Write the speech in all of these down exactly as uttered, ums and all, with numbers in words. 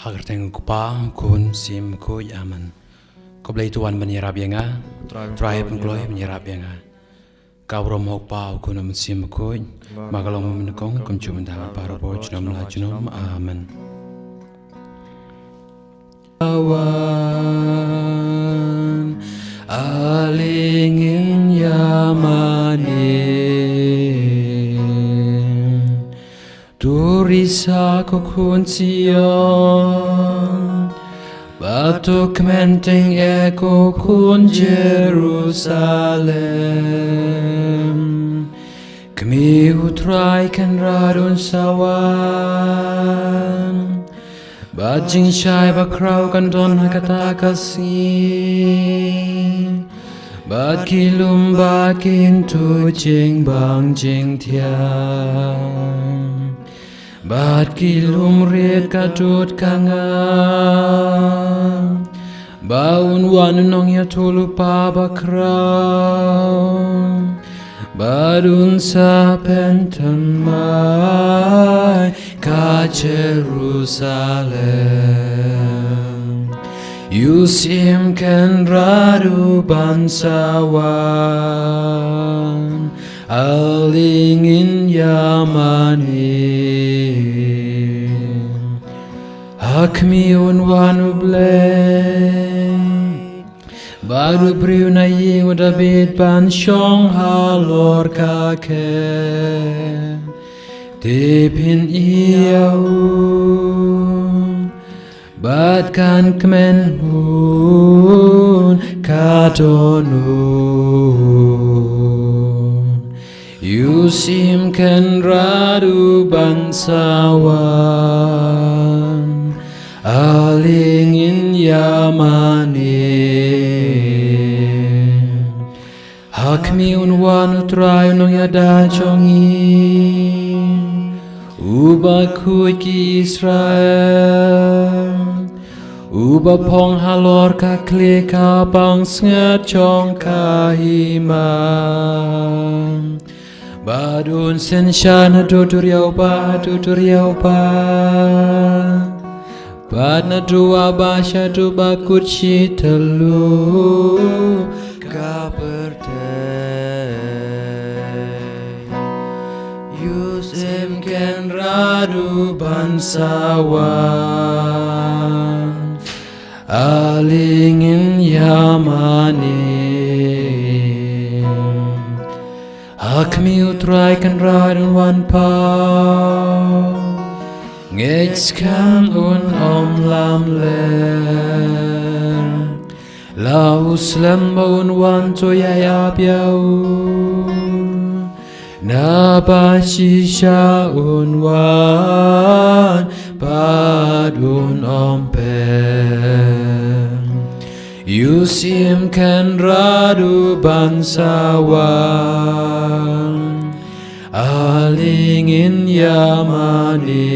Ha ka kyrteng u Kpa, u Khun, u Mynsiem Bakhuid. Amen. Ko Blei, to wan ban ïarap ïa nga. Trai, pynkloi ban ïarap ïa nga. Ka burom ha u Kpa, u Khun, u Mynsiem Bakhuid. Ma ka long mynnyngkong, kumjuh mynta, baroh por, junom la junom. Amen. Wan, ale ngin ïa mane. To risa ko khun Sion, bad to kmen tyngeh ko khun Jerusalem. Kmie u Trai Kynrad un sa wan, bad jingshai bakhraw kan don ha kata ka sngi. Bad ki lum ba kin tuid jingbang jingthiang, bad ki lum rit ka dud ka nga. Ba un wan u nongïathuhlypa bakhraw, bad un sa pynthymmai ka Jerusalem. Ïa u Syiem Kynrad u ban sa wan, ale ngin ïa mane. Ha khmih un wan u Blei, bad u briew na ïing u Dabid ban shong halor ka khet. Te phin ïohi ïa u, bad kan kmen hun ka don un. Ïa u Syiem Kynrad u ban sa wan, ale ngin ïa mane. Ha khmih un wan u Trai u nongïada jong ngi, u bakhuid ki Israel, u ba phong halor ka khlieh ka pansngiat jong ka hima. Bad un synshar naduh duriaw bad haduh duriaw bad, bad naduh wah bad shaduh bakut shi tyllup ka pyrthei. Ïa u Syiem Kynrad u ban sa wan, ale ngin ïa mane. Ha khmih u Trai Kynrad un wan paw, ngeit skhem un ym lamler. La u slem ba un wan to ïai ap ïa u, naba shisha un wan bad un ym pep. Ïa u Syiem Kynrad u ban sa wan, ale ngin ïa mane.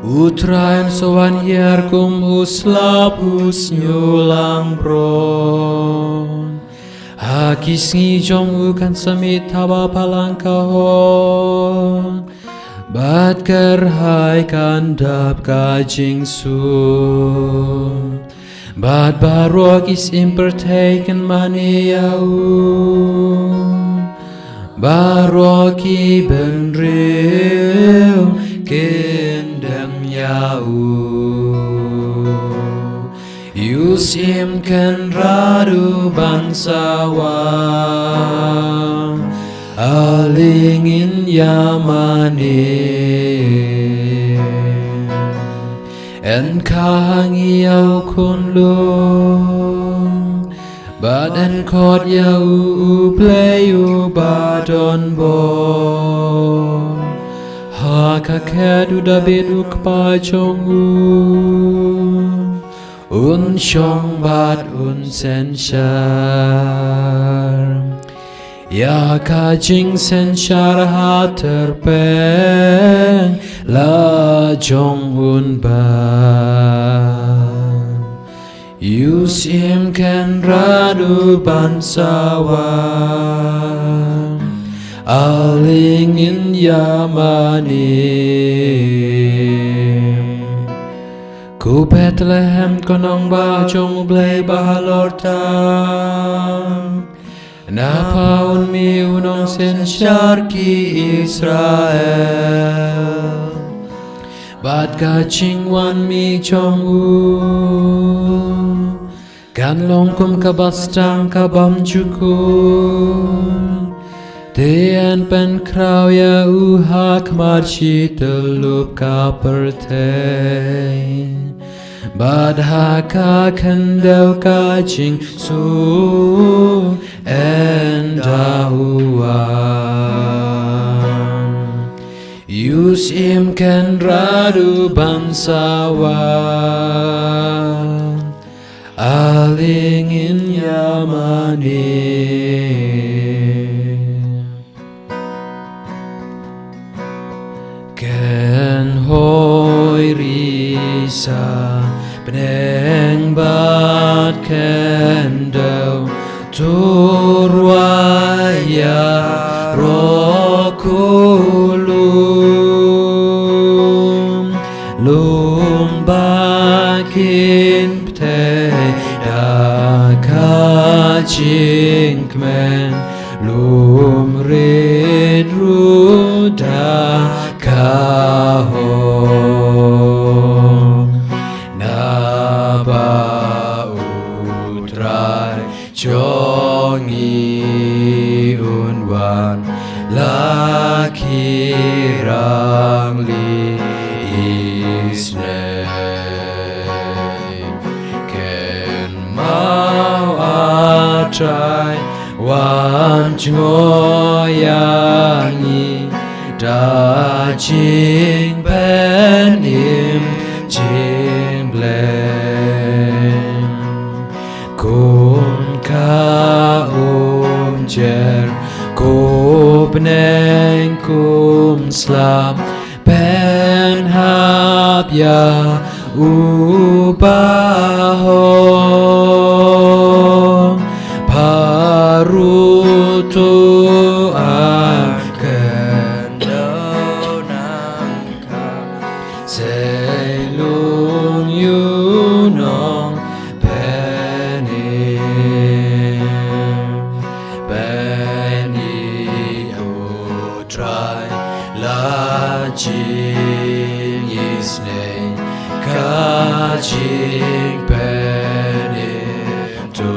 U Trai un sa wan hiar kum u slap u shñiuh langbrot. Ha ki sngi jong u kan sa mih thaba phalang ka hok, bad kyrhai kan dap ka jingsuk. Bad baroh ki syiem pyrthei kin mane ïa u, baroh ki bynriew kin dem ïa u. Ïa u Syiem Kynrad u ban sa wan, ale ngin ïa mane. Yn kha ha ngi ïa u khunlung, bad yn khot ïa u, u Blei u ba donbor. Ha ka khet u Dabid u kpa jong u, un shong bad un synshar. Ïa ka jingsynshar ha tyrpeng la jong un bad. Ïa u Syiem Kynrad u ban sa wan, Ale ngin ïa mane. Ko Bethlehem, ko nongbah jong U Blei ba halor tam, na pha un mih u nongsynshar ki Israel, bad ka jingwan mih jong u kan long kum kaba sdang ka bym ju kut. Te yn pynkhraw ïa u ha khmat shi tyllup ka pyrthei, bad ha ka khyndew ka jingsuk yn da u wan. Ïa u Syiem Kynrad u ban sawa. Ale ngin ïa mane. Kynhoi risa bneng bad khyndew, to rwai ïaroh ko lum, lum ba kin pynthei da ka jingkmen, lum rit ruh da ka hok. Naba U Trai jong ngi un wan la ki rangli isynei. Kynmaw, A Trai, wan jngoh ïa ngi da jingpynim jingblei, kum ka umjer, ko bneng kum slap, phin hap ïa u bahok. Pha ruh to, A khyndew nangkah, sei lung ïa u nongpynim. Pynïaid, O Trai, la jingisynei, ka jingpynim to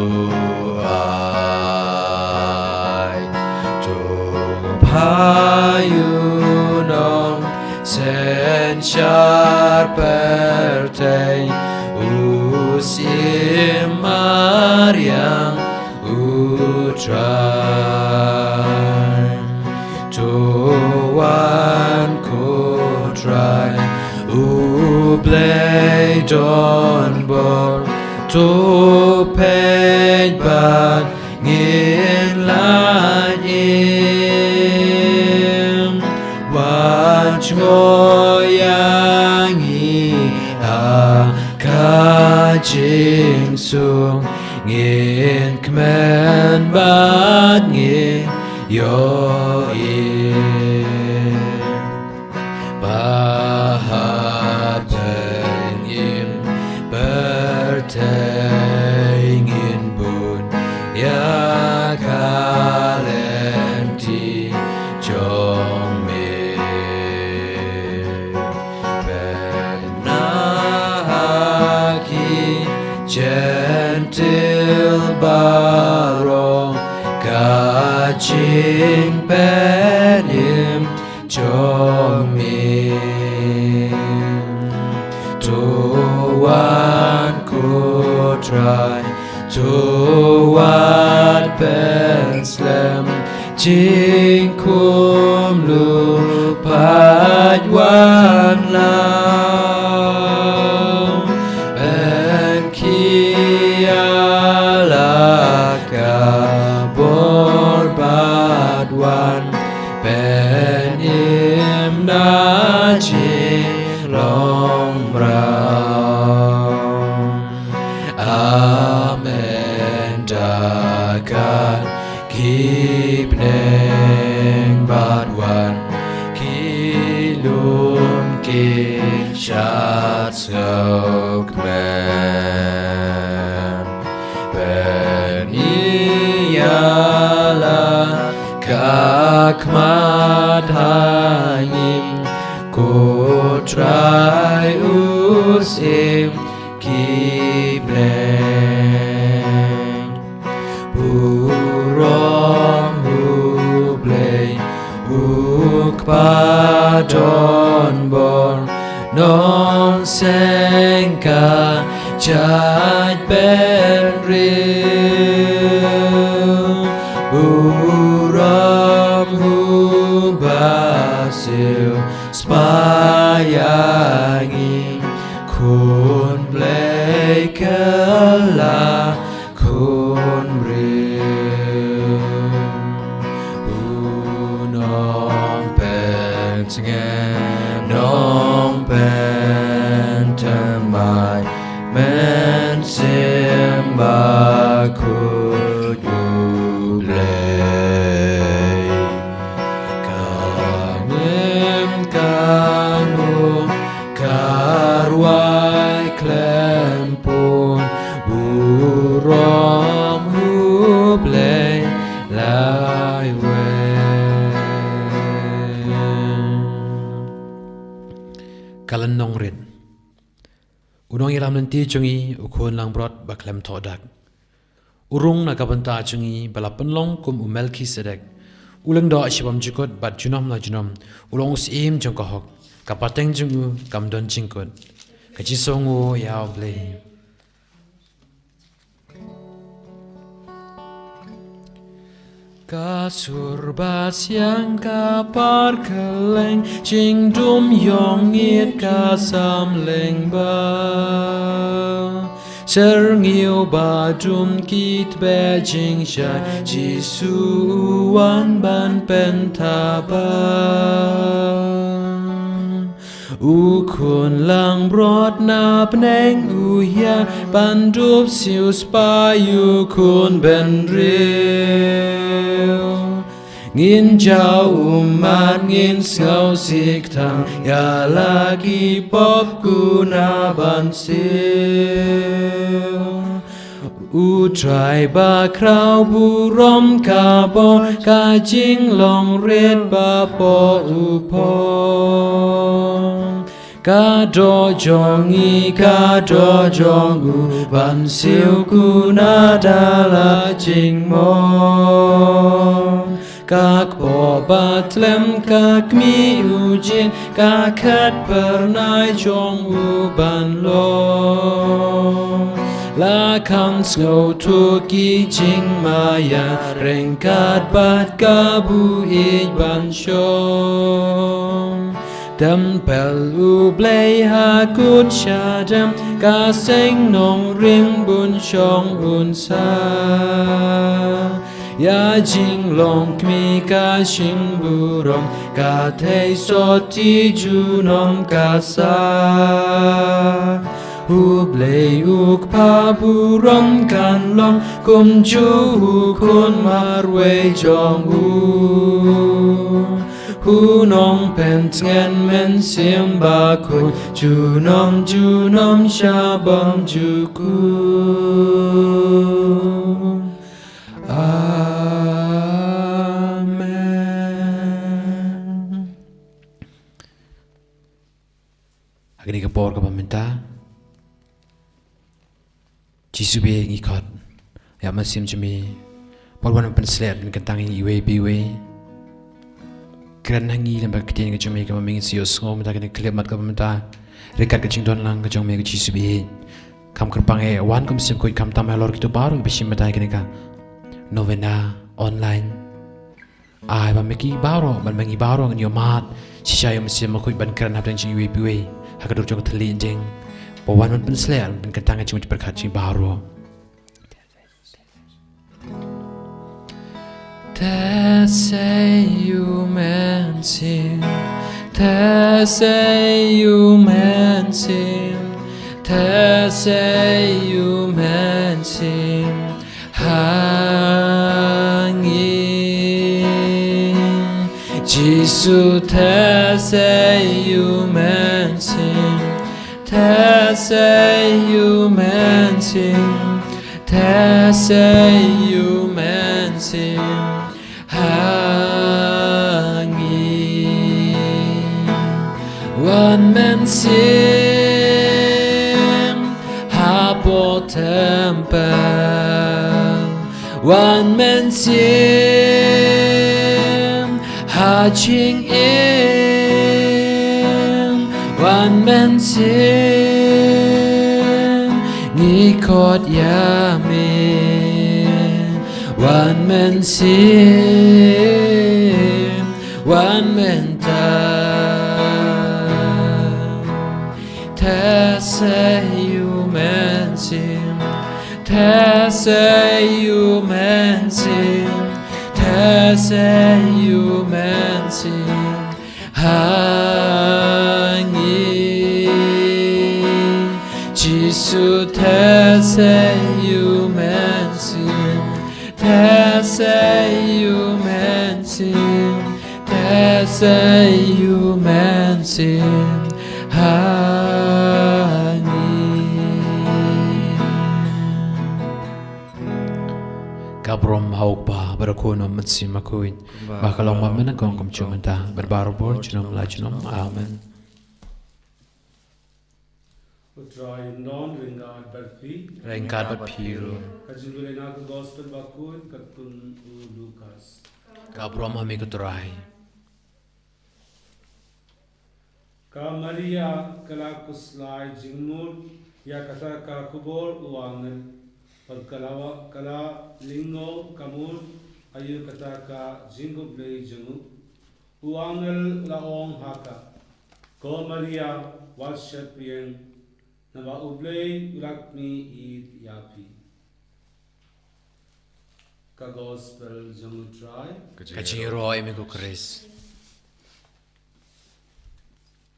ai. To pha ïa u nongsynshar pyrthei, u Syiem mariang, U Trai. To wan, ko Trai, U Blei donbor, to peit bad ngin lait im. Wan jngoh ïa ngi ha ka jingsuk, ngin kmen bad ngin ïohi. Ba ha pynïap pyrthei ngin bun ïa ka lynti jong me. Pynah ha ki Jentil baroh ka jingpynim jong me. To wan, ko Trai, to wat pynslem, jingkumno pat wan lang. Pynkhih ïa la ka bor bad wan pynim na jinglong mraw. Amen. Da ka ki bneng bad wan, ki lum ki shad sngewkmen. Pynïaid ïa la ka khmat ha ngi, ko Trai u Syiem ki bneng. Burom ha U Blei, U Kpa donbor, Nongseng ka jaitbynriew. Burom ha U Basiewspah ïa ngi, Khun Blei kylla Khun briew. U Nongpyntngen, Nongpynthymmai, Mynsiem Bakhuid U Blei. Ka ngim, ka ngor, ka rwai khlem pun, burom ha U Blei laiwei. Ka lynnong rit. U Nongïalam lynti jong ngi, U Khun langbrot ba khlem thoh dak, u rung na ka bynta jong ngi ba la pynlong kum u Melkisedek, u lyngdoh sha bymjukut bad junom la junom, u long u Syiem jong ka hok. Ka pateng jong u kam don jingkut. Ka jingsngewnguh ïa U Blei. Ka sur ba siang ka par kylleng, jingdum ïong ïit ka samleng ba. Syrngiew ba dum ki tbeh jingshai, Jisu u wan ban pynthaba. U Khun langbrot na bneng u ïaid ban dup siewspah ïa u khun bynriew. Ngin jaw ummat, ngin sngewsih tang ïa la ki pop, kuna ban siew. U Trai bakhraw burom ka bor, ka jinglong rit ba poh u pong. Ka doh jong ngi, ka doh jong u, ban siew kuna da la jingmong. Ka kpoh ba tlem, ka kmih u jied, ka khet phyrnai jong u ban long. La khang sngewthuh ki jingmaïa, ryngkat bad ka buhïeit ban shong. Templ U Blei ha kut shadem, ka seng nongrim bun shong un sa. Ïa jinglong kmie ka shim burom, ka thei sotti junom ka sa. U Blei U Kpa burom kan long, kumjuh U Khun marwei jong u. U Nongpyntngen Mynsiem Bakhuid, junom junom sha bymjukut. Amen. Ha kane ka por kaba mynta, Jisu baieit, ngi khot ïa ka mynsiem jong me. Bad wan pynshlur, pynkyntang ïa ngi iwei pa iwei. Kren ha ngi lem bad ka ktien ka jong me, kaba me ngin sa ïohsngew mynta kane ka khyllipmat kaba mynta. Ryngkat ka jingdon lang ka jong me ko Jisu baieit. Kham kyrpang eh, wan ko Mynsiem Bakhuid, khamtam halor kito baroh kiba shim bynta ïa kane ka novena online. Ai ba ma ki baroh, ba ma ngi baroh ngin ïohmad shisha ïa u Mynsiem Bakhuid ban kren hapdeng jong iwei pa iwei ha ka dur jong ka thylliej dieng. Ba wan ban pynshlur, ban pynkyntang ïa ka jingmut jingpyrkhat jong ngi baroh. Te sei u Mynsiem, te sei u Mynsiem, te sei u Mynsiem ha ngi. Jisu, theh sa ïa u Mynsiem, theh sa ïa u Mynsiem, theh sa ïa u Mynsiem ha ngi. Wan Mynsiem hapoh Templ, Wan Mynsiem ha jingim, Wan Mynsiem ngi khot ïa me. Wan Mynsiem, wan mynta. Theh sa ïa u Mynsiem, theh sa ïa u Mynsiem, theh sa ïa u Mynsiem ha ngi. Jisu, theh sa ïa u Mynsiem, theh sa ïa u Mynsiem, theh sa ïa u Mynsiem ha ngi. Ka burom ha U Kpa bad ha U Khun bad ha U Mynsiem Bakhuid, ba ka long ba mynta kong kum shu mynta bad barabor junom la junom. Amen. U Trai un don ryngkat bad phi. Ryngkat bad phi ruh. Ka jingpule na ka Gospel Bakhuid katkum u Lukas. Ka burom ha me ko Trai. Ka Maria ka la khuslai jingmut ïa kata ka khubor u angel, bad ka la wa-, ka la lyngngoh ka mut aïu kata ka jingkhublei jong u. U angel u la ong ha ka, Ko Maria, wat sheptieng, naba U Blei u la khmih ïeit ïa phi. Ka Gospel jong U Trai. Ka jingïaroh ïa me ko Khrist.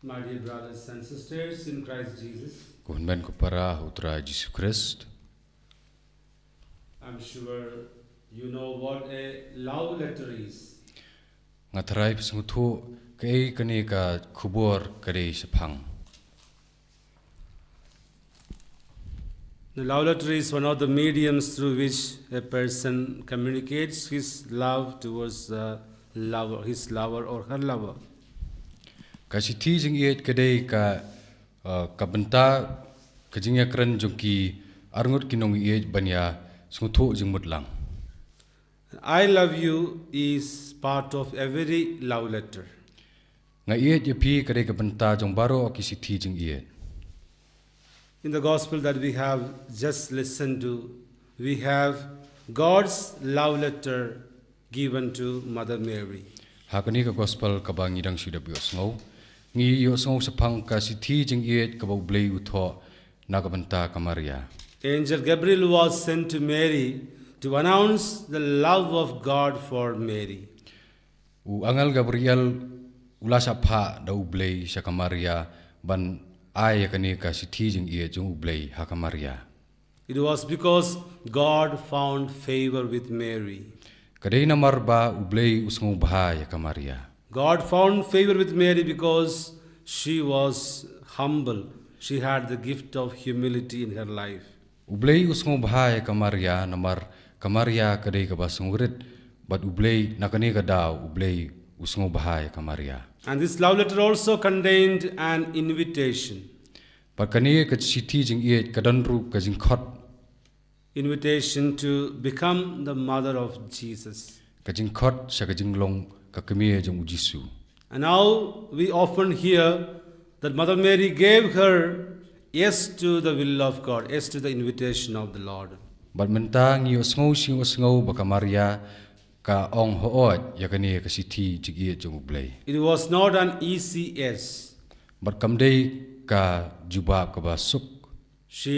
My dear brothers and sisters in Christ Jesus, ko hynmen ko para ha U Trai Jisu Khrist. I'm sure you know what a love letter is. Nga tharai phi sngewthuh kaei kane ka khubor ka dei shaphang. The love letter is one of the mediums through which a person communicates his love towards the lover, his lover or her lover. Ka shithi jingïeit ka dei ka, uh, ka bynta, ka jingïakren jong ki arngut ki nongïeit ban ïa sngewthuh jingmut lang. I love you is part of every love letter. Nga ïeit ïa phi ka dei ka bynta jong baroh ki shithi jingïeit. In the gospel that we have just listened to, we have God's love letter given to Mother Mary. Ha kane ka gospel kaba ngi dang shu dep ïohsngew, ngi ïohsngew shaphang ka shithi jingïeit kaba U Blei u thoh na ka bynta ka Maria. Angel Gabriel was sent to Mary to announce the love of God for Mary. U angel Gabriel u la shah phah da U Blei sha ka Maria ban ai ïa kane ka shithi jingïeit jong U Blei ha ka Maria. It was because God found favor with Mary. Ka dei namar ba U Blei u sngewbha ïa ka Maria. God found favor with Mary because she was humble. She had the gift of humility in her life. U Blei u sngewbha ïa ka Maria namar ka Maria ka dei kaba sngewrit, bad U Blei na kane ka daw U Blei u sngewbha ïa ka Maria. And this love letter also contained an invitation. Bad kane ka shithi jingïeit ka don ruh ka jingkhot. Invitation to become the mother of Jesus. Ka jingkhot sha ka jinglong ka kmie jong U Jisu. And now we often hear that Mother Mary gave her yes to the will of God, yes to the invitation of the Lord. Bad mynta ngi ïohsngew shi ïohsngew ba ka Maria ka ong hooid ïa kane ka shithi jingïeit jong U Blei. It was not an easy yes. Bad kam dei ka jubab kaba suk. She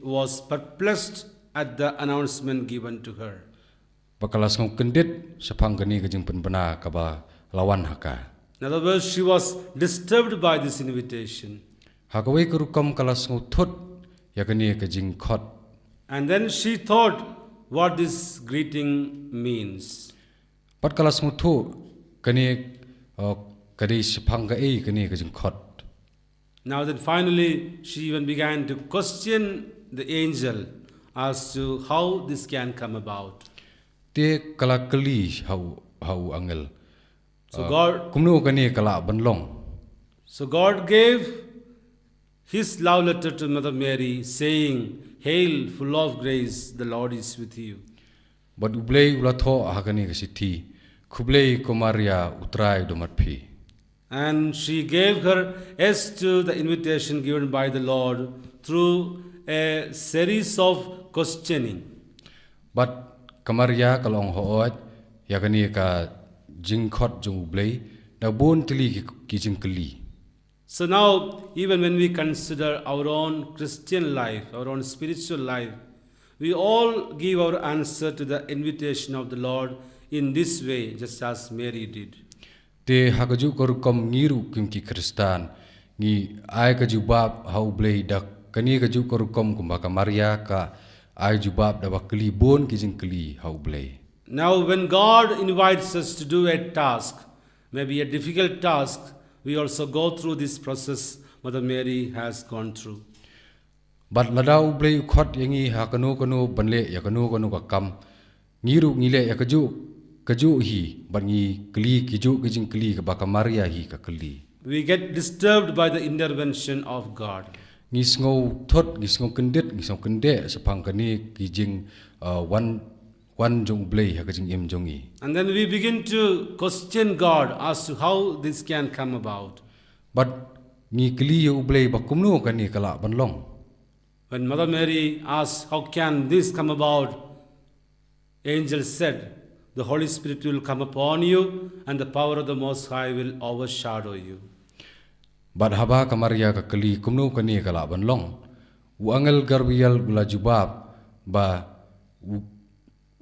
was perplexed at the announcement given to her. Bad ka la sngew kyndit shaphang kane ka jingpynbna kaba la wan ha ka. In other words, she was disturbed by this invitation. Ha kawei ka rukom ka la sngew thut ïa kane ka jingkhot. And then she thought what this greeting means. Bad ka la sngewthuh kane ka dei shaphang kaei kane ka jingkhot. Now then, finally, she even began to question the angel as to how this can come about. Te ka la kylli ha u, ha u angel. So God, Kumno kane ka lah ban long? So God gave his love letter to Mother Mary, saying, "Hail, full of grace, the Lord is with you." Bad U Blei u la thoh ha kane ka shithi, "Khublei ko Maria, U Trai u don bad phi." And she gave her yes to the invitation given by the Lord through a series of questioning. Bad ka Maria ka la ong hooid ïa kane ka jingkhot jong U Blei da bun tylli ki, ki jingkylli. So now, even when we consider our own Christian life, our own spiritual life, we all give our answer to the invitation of the Lord in this way, just as Mary did. Te ha kajuh ka rukom ngi ruh kum ki Khristan ngi ai ka jubab ha U Blei da kane kajuh ka rukom kumba ka Maria ka ai jubab da ba kylli bun ki jingkylli ha U Blei. Now, when God invites us to do a task, maybe a difficult task, we also go through this process Mother Mary has gone through. Bad lada U Blei u khot ïa ngi ha kano kano ban leh ïa kano kano ka kam, ngi ruh ngi leh ïa kajuh kajuh hi, bad ngi kylli kajuh ki jingkylli kaba ka Maria hi ka kylli. We get disturbed by the intervention of God. Ngi sngew thut, ngi sngew kyndit, ngi sngew kyndeh shaphang kane ki jing uh, wan wan jong U Blei ha ka jingim jong ngi. And then we begin to question God as to how this can come about. Bad ngi kylli ïa U Blei ba kumno kane ka lah ban long. When Mother Mary asked, "How can this come about?" Angel said, "The Holy Spirit will come upon you, and the power of the Most High will overshadow you." Bad haba ka Maria ka kylli kumno kane ka lah ban long, u angel Gabriel u la jubab ba u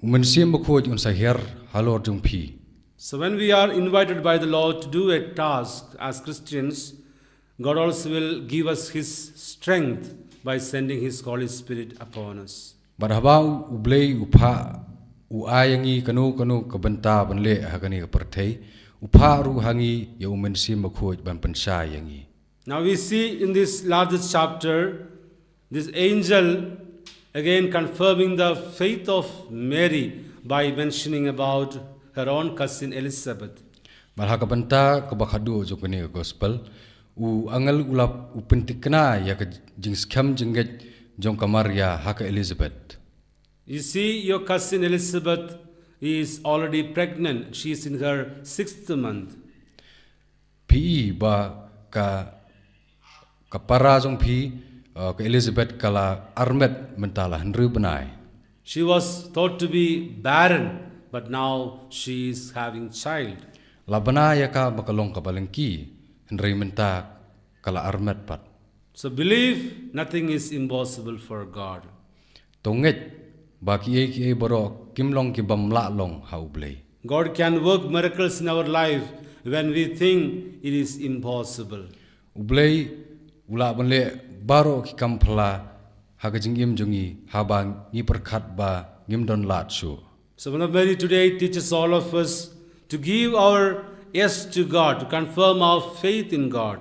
U Mynsiem Bakhuid un sa hiar halor jong phi. So when we are invited by the Lord to do a task as Christians, God also will give us His strength by sending His Holy Spirit upon us. Bad haba U Blei u phah u ai ïa ngi kano kano ka bynta ban leh ha kane ka pyrthei, u phah ruh ha ngi ïa U Mynsiem Bakhuid ban pynshai ïa ngi. Now we see in this largest chapter, this angel again confirming the faith of Mary by mentioning about her own cousin Elizabeth. Bad ha ka bynta kaba khadduh jong kane ka gospel, u angel u la u pyntikna ïa ka jingskhem jingngeit jong ka Maria ha ka Elizabeth. You see, your cousin Elizabeth is already pregnant. She is in her sixth month. Phi i ba ka, ka para jong phi, uh, ka Elizabeth ka la armet mynta la hynriew bnai. She was thought to be barren, but now she is having child. La bna ïa ka ba ka long kaba lyngkhi, hynrei mynta ka la armet pat. So believe nothing is impossible for God. To ngeit ba kiei kiei baroh kim long ki bym lah long ha U Blei. God can work miracles in our life when we think it is impossible. U Blei u lah ban leh baroh ki kam phylla ha ka jingim jong ngi haba ngi pyrkhat ba ngim don lad shuh. So Mother Mary today teaches all of us to give our yes to God, to confirm our faith in God.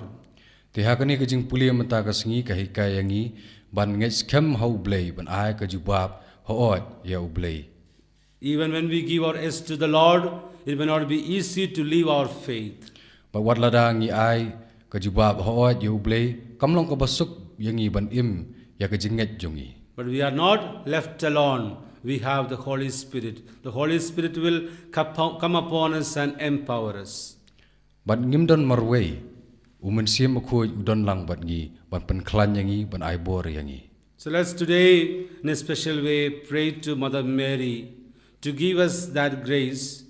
Te ha kane ka jingpule mynta ka sngi ka hikai ïa ngi ban ngeit skhem ha U Blei, ban ai ka jubab hooid ïa U Blei. Even when we give our yes to the Lord, it may not be easy to live our faith. Bad wat lada ngi ai ka jubab hooid ïa U Blei, kam long kaba suk ïa ngi ban im ïa ka jingngeit jong ngi. But we are not left alone. We have the Holy Spirit. The Holy Spirit will come upon us and empower us. Bad ngim don marwei, U Mynsiem Bakhuid u don lang bad ngi ban pynkhlaiñ ïa ngi, ban ai bor ïa ngi. So let's today, in a special way, pray to Mother Mary to give us that grace,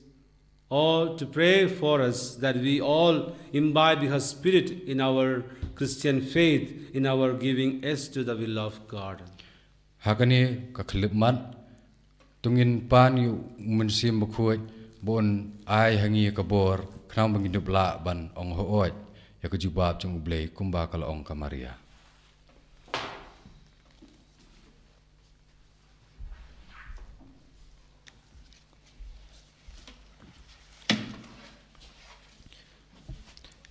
or to pray for us that we all imbibe her spirit in our Christian faith, in our giving yes to the will of God. Ha kane ka khyllipmat, to ngin pan ïa U Mynsiem Bakhuid ba un ai ha ngi ka bor, khnang ba ngin ïoh lah ban ong hooid ïa ka jubab jong U Blei kumba ka la ong ka Maria.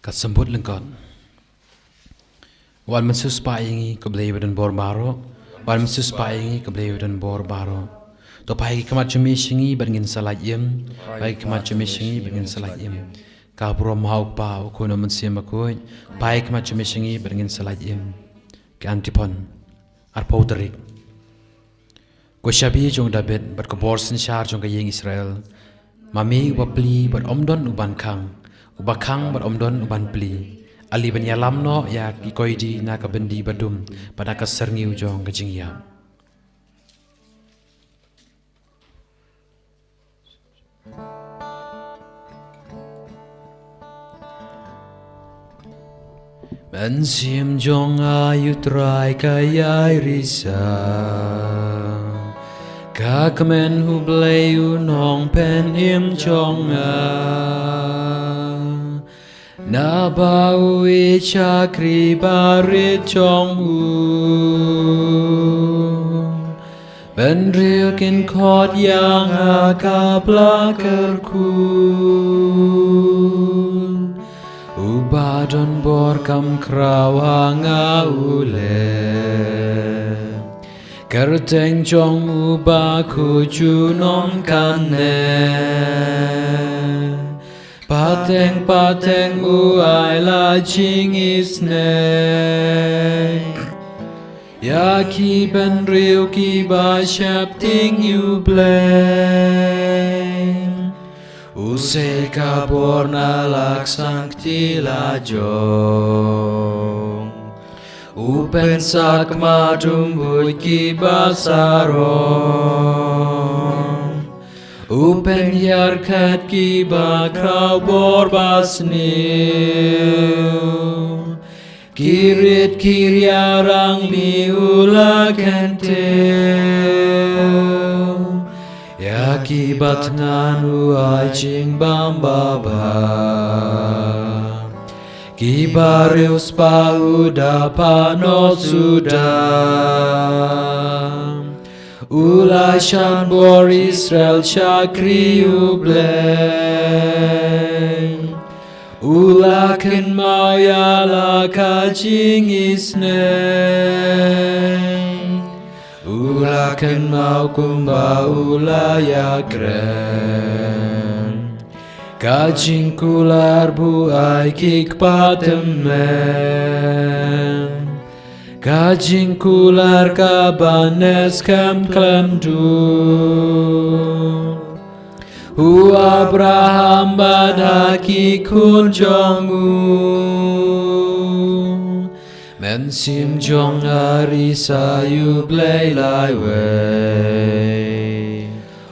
Ka symbood lyngkot. Wan mynsiem spah ïa ngi, ko Blei ba don bor baroh. Wan mynsiem spah ïa ngi, ko Blei ba don bor baroh. To phai ki khmat jong me sha ngi bad ngin sa lait im. Phai ki khmat jong me sha ngi bad ngin sa lait im. Ka burom ha U Kpa, U Khun, U Mynsiem Bakhuid. Phai ki khmat jong me sha ngi bad ngin sa lait im. Ki antiphon. Arphew tarik. Ko shabi jong Dabid bad ko bor synshar jong ka ïing Israel. Ma me uba plie bad ym don uban khang, uba khang bad ym don uban plie. Ale ban ïalam noh ïa ki koidi na ka byndi badum bad na ka syrngiew jong ka jingïap. Mynsiem jong nga, U Trai, ka ïai risa. Ka kmen U Blei, U Nongpynim jong nga. Naba u ïeit shakri barit jong u. Bynriew kin khot ïa nga, ka pla kyrkhu. Uba don bor kham khraw ha nga u leh. Kyrteng jong U Bakhuid junom kane. Pateng pateng u ai la jingisynei. Ïa ki bynriew kiba sheptieng ïa U Blei. U sei ka bor na la ka sangkti lajong. U pynsakma duh buit kiba sarong. U pynïar khet kiba khraw bor ba sniew. Ki rit ki ria rangli u la kyntiew. Ïa kiba thngan u ai jingbam babha. Kiba riewspah u da phah noh suda. U la shah bor Israel shakri U Blei. U la kynmaw ïa la ka jingisynei. U la kynmaw kumba u la ïakren. Ka jingkular buaid ki kpa tymmen. Ka jingkular kaba neh skhem khlem dur. U Abraham bad ha ki khun jong u. Mynsiem jong nga risa ïa U Blei laiwei.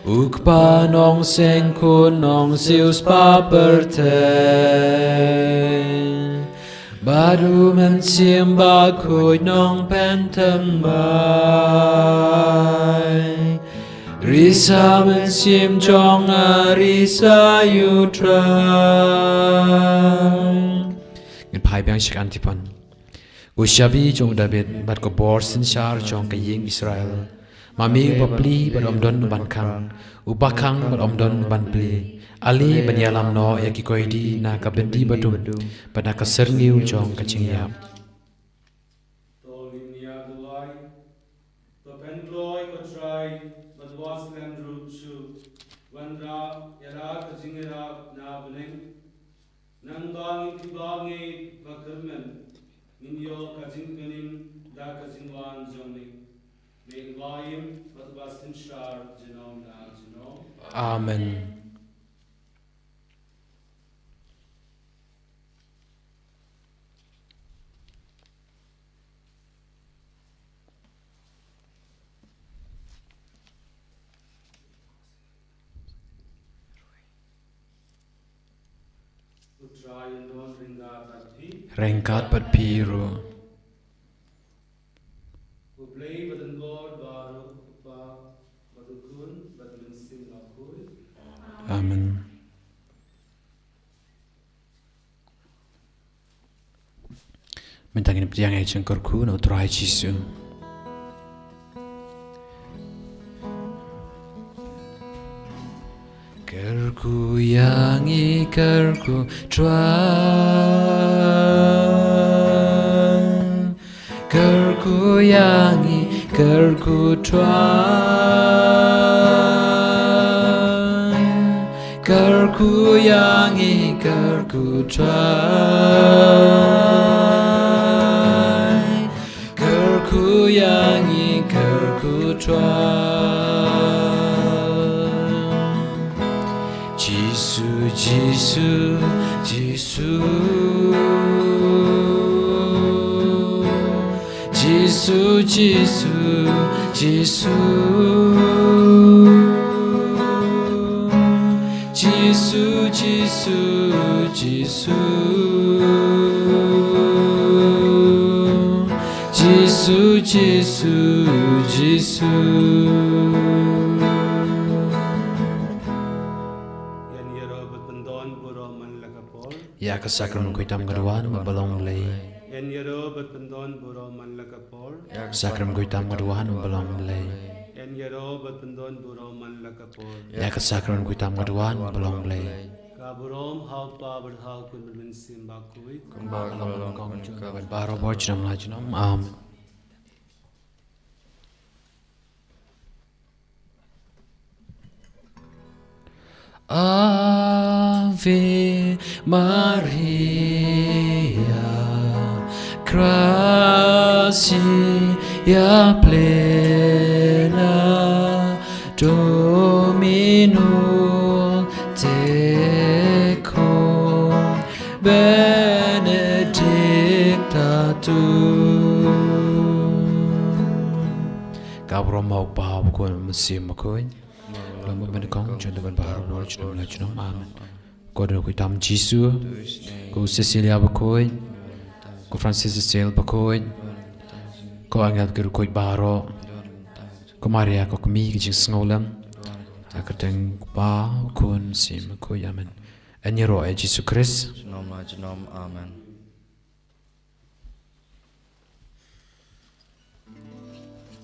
U Kpa Nongseng Khun Nongsiew Spah Pyrthei. Bad U Mynsiem Bakhuid Nongpynthymmai. Risa mynsiem jong nga risa ïa U Trai. Ngin phai biang sha ka antiphon. Ko shabi jong Dabid bad ko bor synshar jong ka ïing Israel. Ma me uba plie bad ym don uban khang, uba khang bad ym don uban plie. Ale ban ïalam noh ïa ki koidi na ka byndi badum bad na ka syrngiew jong ka jingïap. To ngin ïa duwai. To pynkloi ko Trai bad wat slem ruh shuh. Wanrah ïa la ka jingïarap na bneng. Nangba ngin ïa ba ngeit ba kyrmen ngin ïoh ka jingpynim da ka jingwan jong me. Me uba im bad uba synshar junom la junom. Amen. Ryngkat bad phi ruh. Amen. Mynta ngin pdiang ïa ka jingkyrkhu na U Trai Jisu. Kyrkhu Kyrkhu ïa ngi, kyrkhu Trai. Kyrkhu ïa ngi, kyrkhu Trai. Kyrkhu ïa ngi, kyrkhu Trai. Kyrkhu ïa ngi, kyrkhu Trai. Jisu, Jisu, Jisu. Jisu, Jisu, Jisu. Jisu, Jisu, Jisu. Jisu, Jisu, Jisu. Ïa ka sakramen khuid tam ka duwan ba long Blei. Ïa ka sakramen khuid tam ka duwan ba long Blei. Ïa ka sakramen khuid tam ka duwan ba long Blei. Ka burom ha u Kpa bad ha u Khun bad ha u Mynsiem Bakhuid. Kumba ka long, kumba ka long, baroh por junom la junom. Amen. Ave Maria, gratia plena, Dominus tecum, benedicta tu. Ka burom ha u Kpa, ha u Khun, ha u Mynsiem Bakhuid. Lem bad nyngkong, junom bad baroh por junom la junom. Amen. Ko dohnud khuid tam Jisu, ko Cecilia Bakhuid, ko Francis de Sales Bakhuid, ko angel ki riewkhuid baroh, ko Maria ko kmie ka jingsngewlem, ha ka kyrteng u Kpa, u Khun, Mynsiem Bakhuid. Amen. Yn ïaroh ïa Jisu Khrist. Junom la junom. Amen.